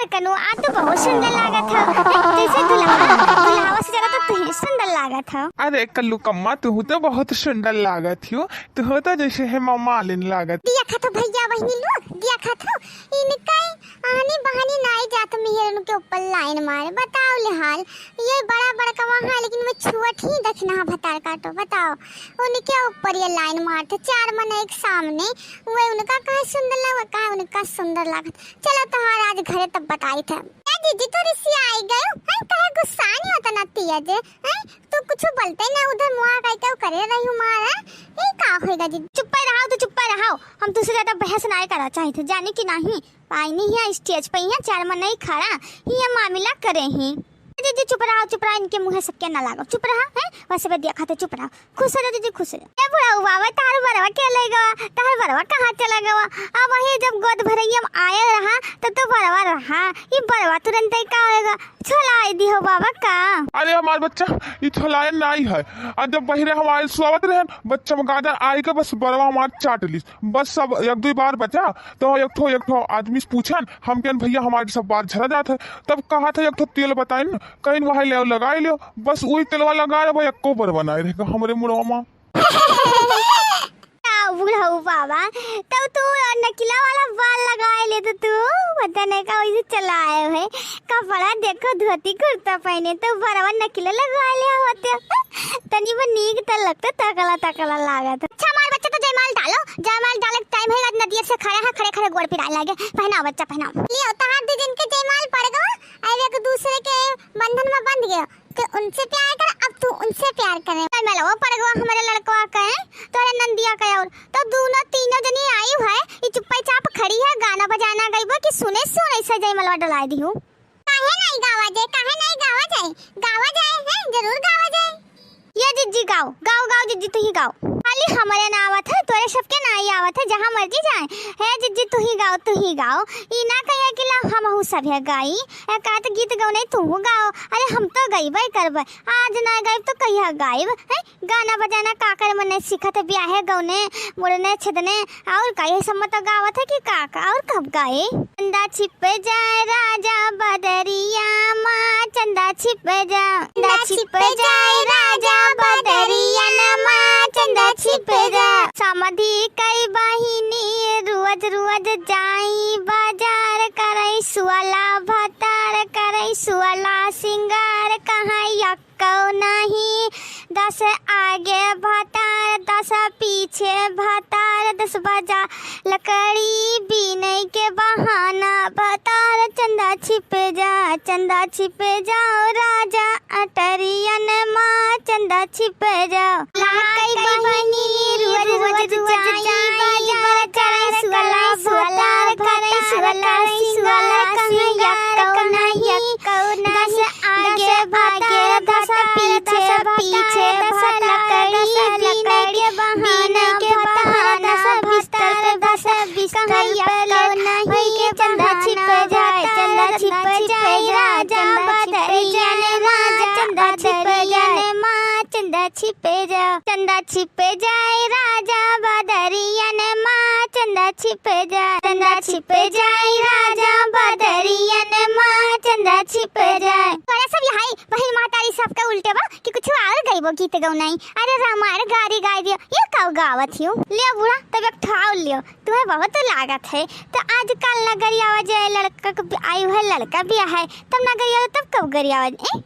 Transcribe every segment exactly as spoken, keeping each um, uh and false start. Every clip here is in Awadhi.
कनु, आज तो बहुत सुंदर लागत हो। जैसे दुल्हा, दुल्हावा से ज्यादा तो तुही सुंदर लागत हो। अरे कल्लू कम्मा, तुहू तो बहुत सुंदर लागत हो। तुहू तो जैसे हेमा मालिनी लागत। देखत हो भैया बहिनी लोग, देखत हो, इनका आनी बहानी नाई जात मेहरन के ऊपर लाइन मारे। बताओ ले हाल, ये बड़ा बड़कवा है लेकिन वो छुअत ही दखिनहा भतार काटो। बताओ, उनके ऊपर ये लाइन मारत है, चार मनई के सामने। वो उनका कहाँ सुंदर लगा, कहाँ उनका सुंदर लागत। चलो तोहार आज घरे तब बताई थे। ए जीजी, तू रिसियाई गयो, हैं? कहे गुस्सा नहीं होता ना तिया जे, हैं? तू कुछ बोलते ना, उधर मुआ कह के करे रही हूँ मारा। ये का होएगा जीजी? चुप्पे रहो, तू चुप्पे रहो। हम तुझसे ज्यादा बहस ना करा चाहिए थे, जाने कि नहीं? पाइनी हिया stage पे हिया चार मनई खड़ा, हिया मामला करे ही। जीजी चुप रहो, चुप रहो, इनके मुँहे सबके ना लागो, चुप रहो, हैं? वैसे भी देखा थे, चुप रहो, खुश हो जाओ जीजी, खुश हो जाओ। ए बुढ़ऊ बाबा, तार बरवा के ले गवा, तार बरवा कहाँ चला गवा? अब वही जब गोद भरैया में आए रहा, तब तो बरवा रहा, ये बरवा तुरंत ही का होएगा? छोलाए दी हो बाबा का? अरे हमार बच्चा, ये छोलाए नाई है। और जब बहिरे हम आए सुआवत रहन, बच्चा में गाजर आई के बस बरवा हमार चाट लीस। बस सब एक दो बार बचा, तो एक ठो, एक ठो आदमी से पूछन, हम कहन, "भैया, हमारे सब बार झरा जात है।" तब कहा था, "एक ठो तेल बताइन, कहीं वहाँ ले लगाए लियो।" बस वही तेलवा लगा रहे, एको बरवा नाई रहेगा हमरे मुड़वा में। आ, बुढ़ऊ बाबा, तब तू नकिला वाला बाल लगाए ले तो तू, पता नहीं का वैसे चलाए है। कपड़ा देखो, धोती कुर्ता पहने, तो बरवा नकिला लगाए ले होते। तनी वो नीक त लगता, तकला तकला लागत। अच्छा, हमार बच्चा तो जयमाल डालो, जयमाल डाले के टाइम है, नदिया से खड़े हैं, खड़े खड़े गोड़ पिराए लागे। पहनाओ बच्चा, पहनाओ। लियो, तहार दू जन के जयमाल पड़ गवा, अब एक दूसरे के बंधन में बंध गयो। तो उनसे प्यार कर, अब तू उनसे प्यार करे। जयमलवा पड़ गवा हमारे लड़कवा के, तोरे नंदिया के, और तो दोनों तीनों जनी आई है, ये चुप्पे चाप खड़ी है, गाना बजाना गईबो कि सुने सुने से जयमलवा डोलाए दी हूँ। काहे नहीं गावा जाए, काहे नहीं गावा जाए, गावा जाए, हैं, जरूर गावा जाए। ये जिज्जी गाओ, गाओ, गाओ जिज्जी, तू ही गाओ। खाली हमरे ना आवत है, तोरे सबके ना ही आवत है, जहाँ मर्जी जाए। हे जिज्जी, तू ही गाओ, तू ही गाओ। ई ना कहिए कि ला हमहू सभे गाई। ए, का त गीत गौने तू गाओ। अरे हम तो गईबे करबे, आज ना गाइब तो कहिया गाइब? हैं? गाना बजाना का करे मने सीखत है, ब्याहे गौने, मुड़ने छेदने, और का यही सब मत गावत है कि का, का और कब गाए? चंदा छिप जाए राजा बदरिया मा, चंदा छिप जा, चंदा छिप जाए राजा बदरिया मा, चंदा छिप जा। समाधि कई बहिनी रोज रोज जाई बाजार, करई सुअला भतार, करई सुअला सिंगार, कहाँ यक्कौ नहीं। दस आगे भतार, दस पीछे भतार, दस बजा लकड़ी बीने के बहाना भतार। चंदा छिप जा, चंदा छिप जाओ राजा अटरियन मा, चंदा छिप जाओ। लाकई बहिनी रोज रोज जाई बाजार, करई सुअला भतार, करई सुअला सिंगार, कहीं यक्कौ नहीं। दस आगे भतार, दस पीछे भतार, दस लकड़ी बीने के बहाना भतार, दस बिस्तर पे, दस बिस्तर पे लकड़ी के बहाना भतार। चंदा छिप जाए, चंदा छिप जाए राजा बदरियन मा, चंदा छिप जाए। चंदा छिप जाए, चंदा छिप जाए राजा बदरियन मा, चंदा छिप जाए, चंदा छिप जाए राजा बदरियन मा, चंदा छिप जाए। तोरा सब यहाँ बहिन महतारी सबके उल्टे बा कि कुछ और गईबो गीत गौनाई। अरे रामायण गारी गाई दियो, ये का गावत हियो? लियो बूढ़ा, तब एक ठाव लियो, तुम्हें बहुत लागत है। तो आजकल ना गरियावा जाए, लड़का के आयु है, लड़का ब्याह है, तब ना गरियावा, तब कब गरियावा? ए?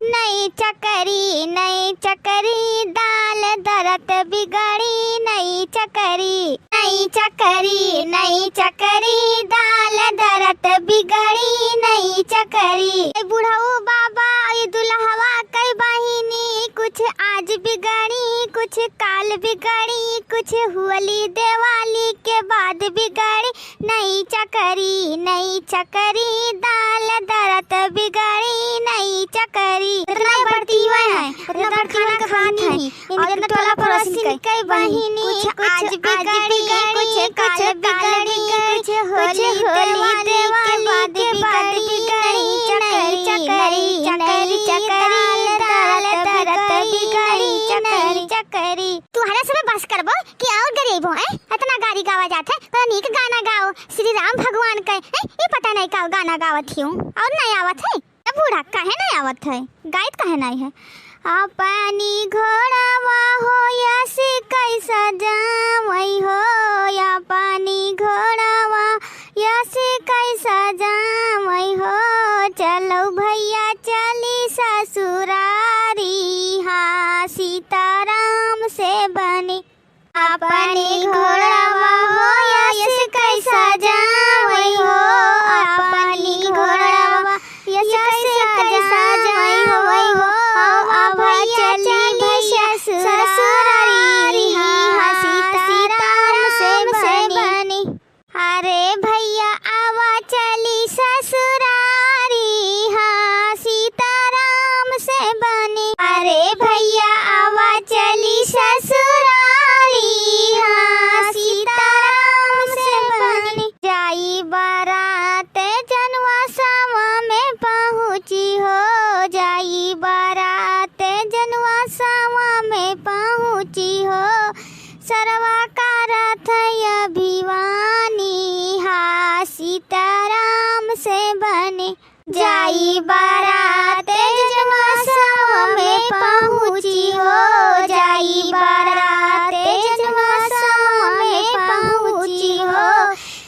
नई चकरी, नई चकरी, दाल दरत बिगड़ी, नई चकरी। नई चकरी, नई चकरी, दाल दरत बिगड़ी, नई चकरी। ए बुढ़ऊ बाबा, ई दुल्हवा कई बहिनी, कुछ आज बिगड़ी, कुछ काल बिगड़ी, कुछ होली दिवाली के बाद बिगड़ी। नई चकरी, नई चकरी, दाल दरत बिगड़ी, नई चकरी। इतना बरती हुए हैं, इतना बरती हुए खानी है। और इनके टोला पड़ोसिन कई बहिनी, कुछ आज बिगड़ी, कुछ काल बिगड़ी, कुछ होली दिवाली के बाद बिगड़ी। नई चकरी, नई चकरी, दाल दरत बिगड़ी, नई चकरी। तू हरे समय बस करबो कि और गरीब हो, ए? इतना गारी गावा जात है। नीक गाना गाओ श्री राम भगवान के। हैं, ई पता नहीं का गाना गावत हियो और नहीं आवत है। ए बूढ़ा, काहे नहीं आवत है? गाइत काहे नहीं है? अपनी घोड़वा हो यस कैसा जावई हो, अपनी घोड़वा यस कैसा जावई हो, चलो भैया चली ससुरारी, हाँ सीताराम से बनी। अपनी घोड़वा हो यस कैसा जावई हो, अपनी घोड़वा यस कैसा जावई हो, अब चली भैया ससुरारी, हाँ सीताराम से बनी। अरे भैया आवा चली ससुरारी, हाँ सीताराम से बनी। अरे भैया आवा चली ससुरारी, हाँ सीताराम से बनी। जाई बारात जनवासवा में पहुँची हो, जाई बारात जनवासवा में पहुँची हो, सरवा करत अभिवानी, हाँ सीताराम से बनी। जाई बारात जनवासवा में पहुँची हो, जाई बारात जनवासवा में पहुँची हो,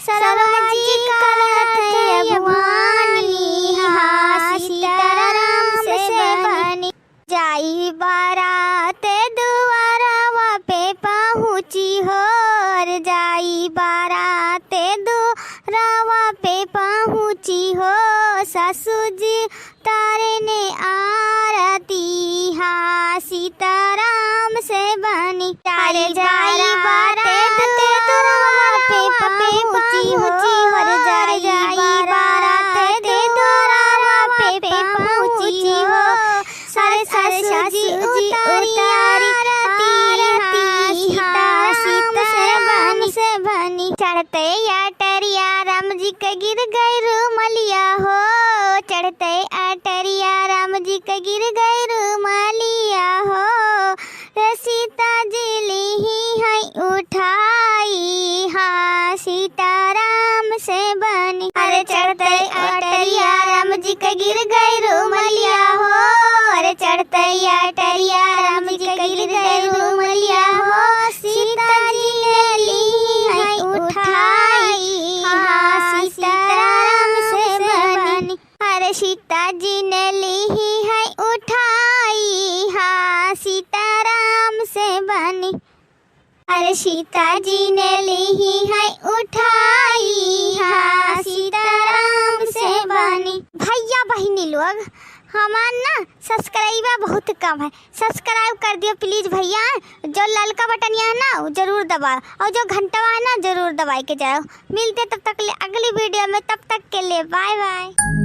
सरवा जी करत अभिवानी, हाँ सीताराम से बनी। जाई बारात दुआरवा पे पहुँची हो, अरे जाई बारात दुआरवा पे पहुँची हो, सासू जी तारे ने आरती, हाँ सीताराम से बनी। अरे जाई बारात दुआरवा पे पहुँची हो, अरे जाई बारात दुआरवा पे पहुँची हो, सारे सासू जी उतारी आरती, हाँ सीताराम से बनी। चढ़ते अटरिया राम जी के गिर गई रुमलिया हो, चढ़ते अटरिया राम जी के गिर गई रुमलिया हो, रे सीता जी लिही है उठाई, हाँ सीताराम से बनी। अरे चढ़ते अटरिया राम जी के गिर गई रुमलिया हो, अरे चढ़ते अटरिया राम जी के गिर गई रुमलिया हो, सीता जी ने लिही है उठाई, हाँ सीताराम से बनी। अरे सीता जी ने लिही है उठाई, हाँ सीताराम से बनी। अरे सीता जी ने लिही है उठाई, हाँ सीताराम से बनी। भैया बहिनी लोग, हमार ना subscriber बहुत कम है, subscribe कर दियो please भैया। जो ललका बटनिया है ना, वो जरूर दबाओ, और जो घंटवा है ना, जरूर दबाए के जाओ। मिलते तब तक ले अगली video में, तब तक के लिए bye bye।